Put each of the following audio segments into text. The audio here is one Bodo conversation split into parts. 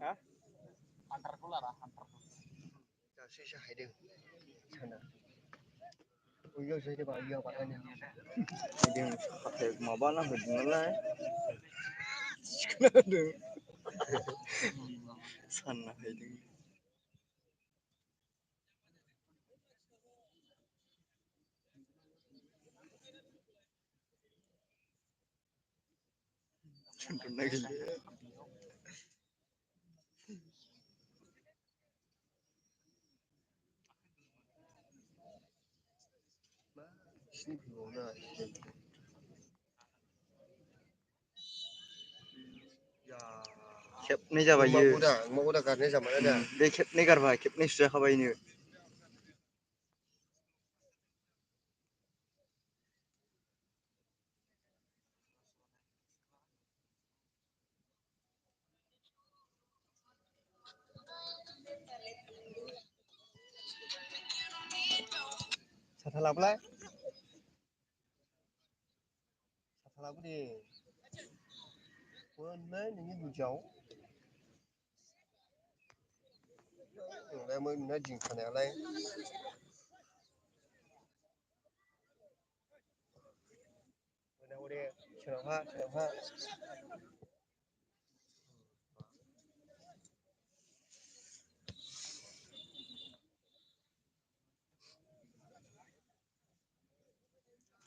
Ha? Antarku lah antarku. दासो एसे हायदों साना बैयाव जाहैदों बैयाव बारनानै हायदों हाथाय माबा नांहोदों नालाय सिखोना होदों सानना हायदों Contoh lagi. sini gimana ya खेबनै जाबाय इयो mau udah karena zaman ada बे खेबनै गारबाय खेबनै सुजाखाबायनो साथा लाबोलाय साथा लाबो दे मोननै नोंनि गुदियाव नोंना जिंखानायालाय मोनाव दे सोनाबहा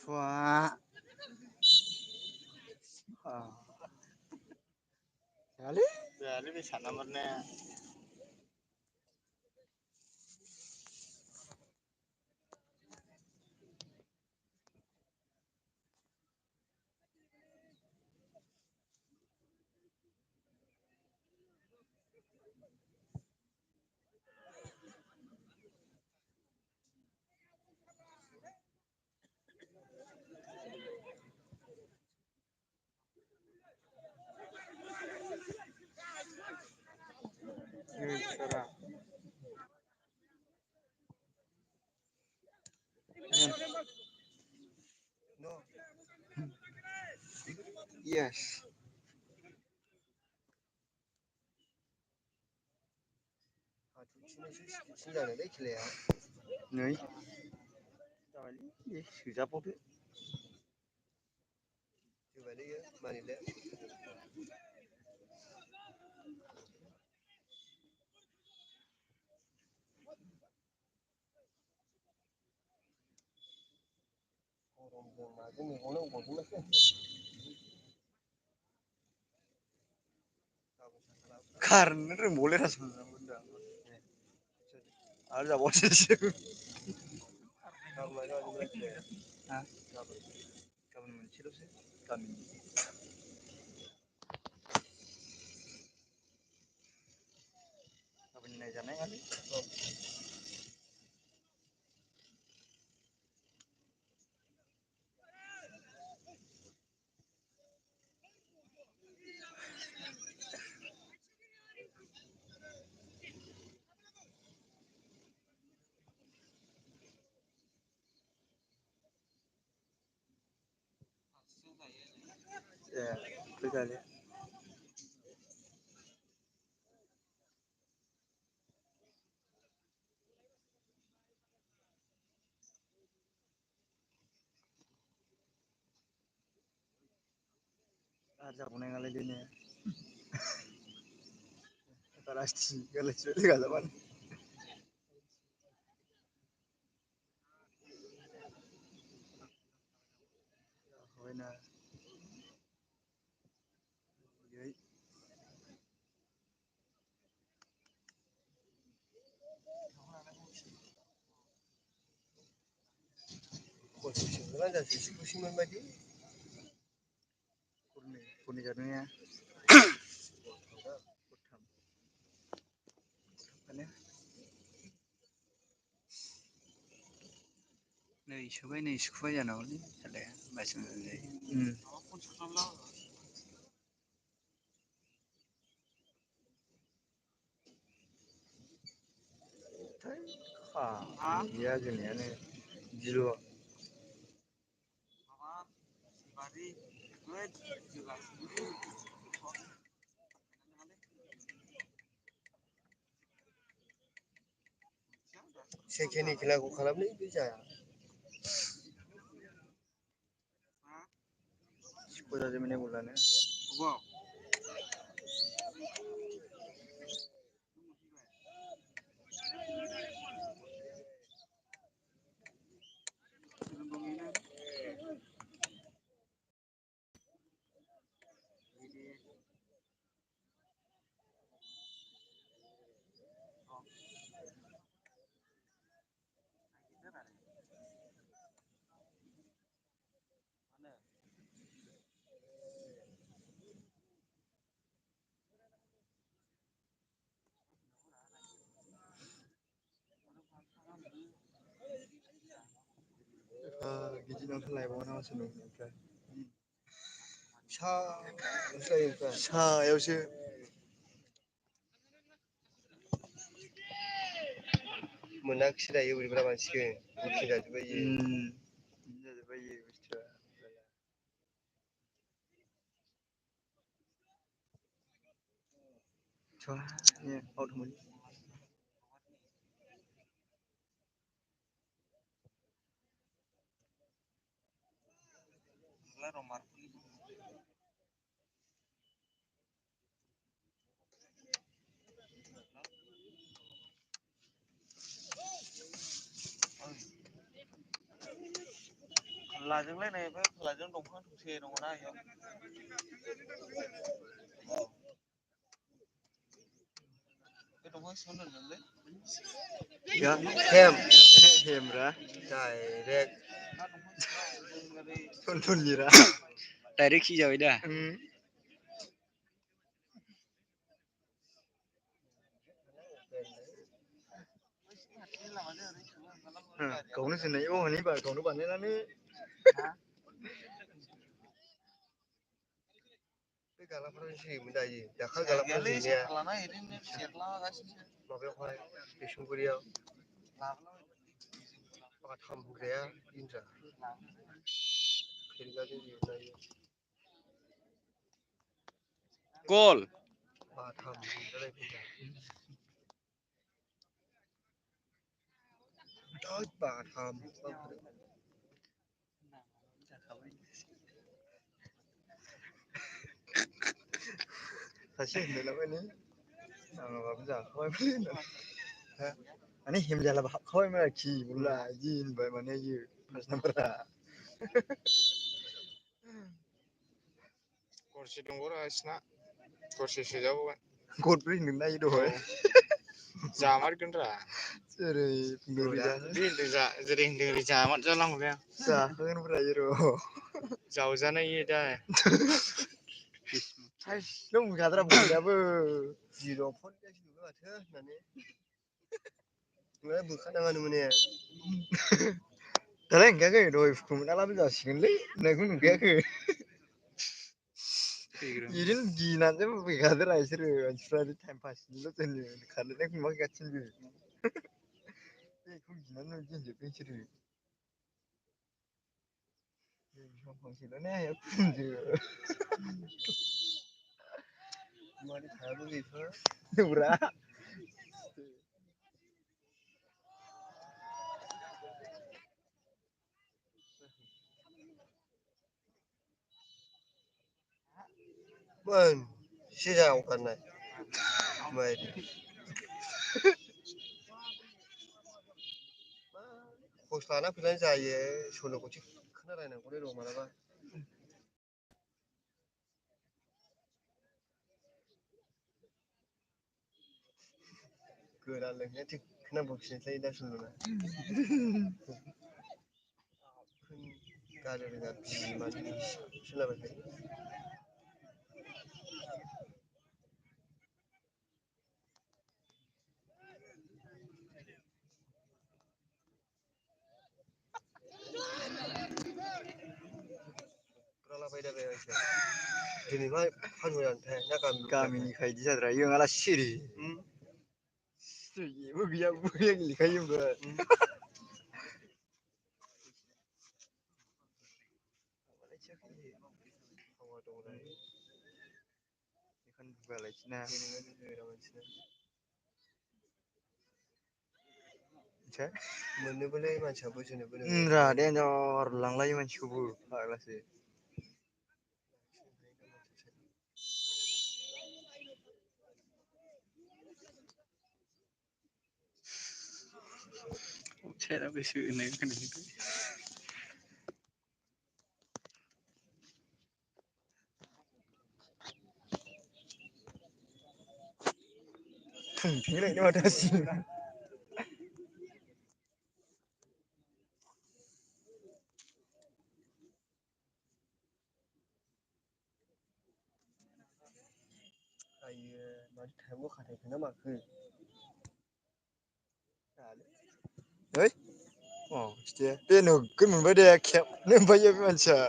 Wah. Kali bisa nomornya. no Yes. जानायलाय खेलाया नै जाबायलै दे सोजाबावदो जोबायलै मानिले गरमजों माजों मेगनाव गजोबनोसै खारनो रोंबावलाय आरो जाबावसैसो गाबोन मोनसेल'सै गामिनि गाबोन नायजानाय आरो फैखाले आरो जाबावनाय नङालै बे ने रासथि गालायथिबाय गाजाबानो जाखाबायना गरसेसो जासै खुसिमोन बायदि गरनै जादों माने नै सोबाय नै सुखुबाय जानांगौलै सालाया होमबासो मोजां जायो गैया जोंनियानो गिलु सेकेन्डनि खेलाखौ खालामलै बे जाया स्कुल जाजोबनाय गलानो गिदिर लायबावनासो नोंनिफ्राय सायावसो मोनाखिसै दायो बोरैबा मानसिखौ बुकिं जाजोब्बाय जाजोब्बाय बुस्थुआ लाजोंलायनाय बे लाजों दंफां थसे दङना इयाव बे दंफां सिङाव दोनदोंलै हेमरा डाइरेक्ट खिजाबाय दा गावनो जोंनाय हनै गावनो बानायनानै बे गालाफोराव होयोमोन दायो दाखालि गालाफोराव हैनाया माबायावहाय बिशमुरियाव बाथाम होग्राया इन्द्रा गल बाथाम बाथाम सासे होनलायलाबायनो आंनाबो जाखाबायमोनलै होनना माने हेमजालाबो हाबखाबायमोन आरोखि बुरला बिदि होनबाय माने इयो फार्स्ट नाम्बारा गरसे दंबावो बिसिना गरसे सोजाबावगोन गदब्रै होनदों ना इयो दहाय जामारगोन रा जेरै जेरै होनदों ओरै जामारजालांबाय आं जाहोगोनब्रा इयो र' जावजानाय इयो दा नों बुंखादोरा बुंनायाबो जिर' फन माथो होननानै बुखानाङानो माने दालाय ओंखायाखै दहाय फुखु मोनना लाबो जासिगोनलै होननायखौ नुखायाखै बिदिनो गिनानैसो फैखादोरा इसोरो मानसिफ्रा टाइम पासनिल' दोनो खारलायनायखौ नुवाखै गाथिंबो बेखौ गिनानै बिदि होनजोबदों इसोरो मारै थायालै बेफोर नंगौब्रा मोनसे जावगारनाय खस लाना फैनानै जायो सल'खौसो खोनालायनांगौलै र' मालाबा गोरा लोंनाया थिखोना बोखिनोसै दा सल'ना गारि रोङा बिमानि सोलाबाय थायो दिनैबा फानहरथाय ना गामिनिखाय इदि जाद्राया इयो नङाला सिरि जेबो गैया बया गेलेखायो ओमफ्राय मिथिया मोननोबोलाय मानसिया बोसोनोबो रा देन्जार लांलायो मानसिखौबो फाग्लासो Saya bisa ini kan itu. थैलायनो माथो हासिगोन आयो माथो टाइमखौ खाथायखो ना माखो है अ बिदि दे नोगोद मोनबाय दे खेबनो मोनबाय बे मानसिया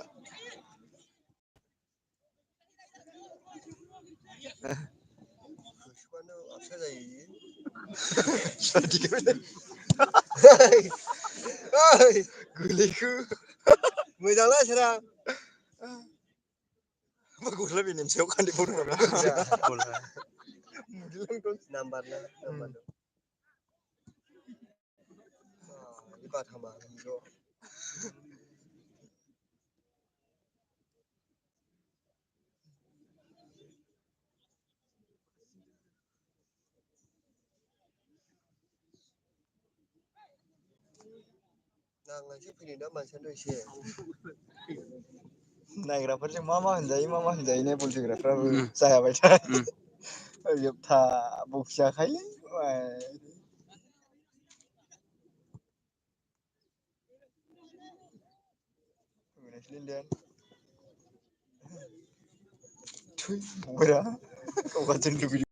होसोबानो आबसा जायो ओइ गोलैखो मोजांलै सोरा मा गस्ला बेनि सायाव खान्देबावदों नामा नाम्बार ना नाम्बार दं गाथामा ज' नांनायसो फैदों दा मानसियाथ' एसे नायग्राफोरजों मा होनजायो मा होनजायो ने बल जोग्राफ्राबो जायाबाय था जोबथा बखिजाखायोलै थै मबाइला गाव गाज्रि लुगैयो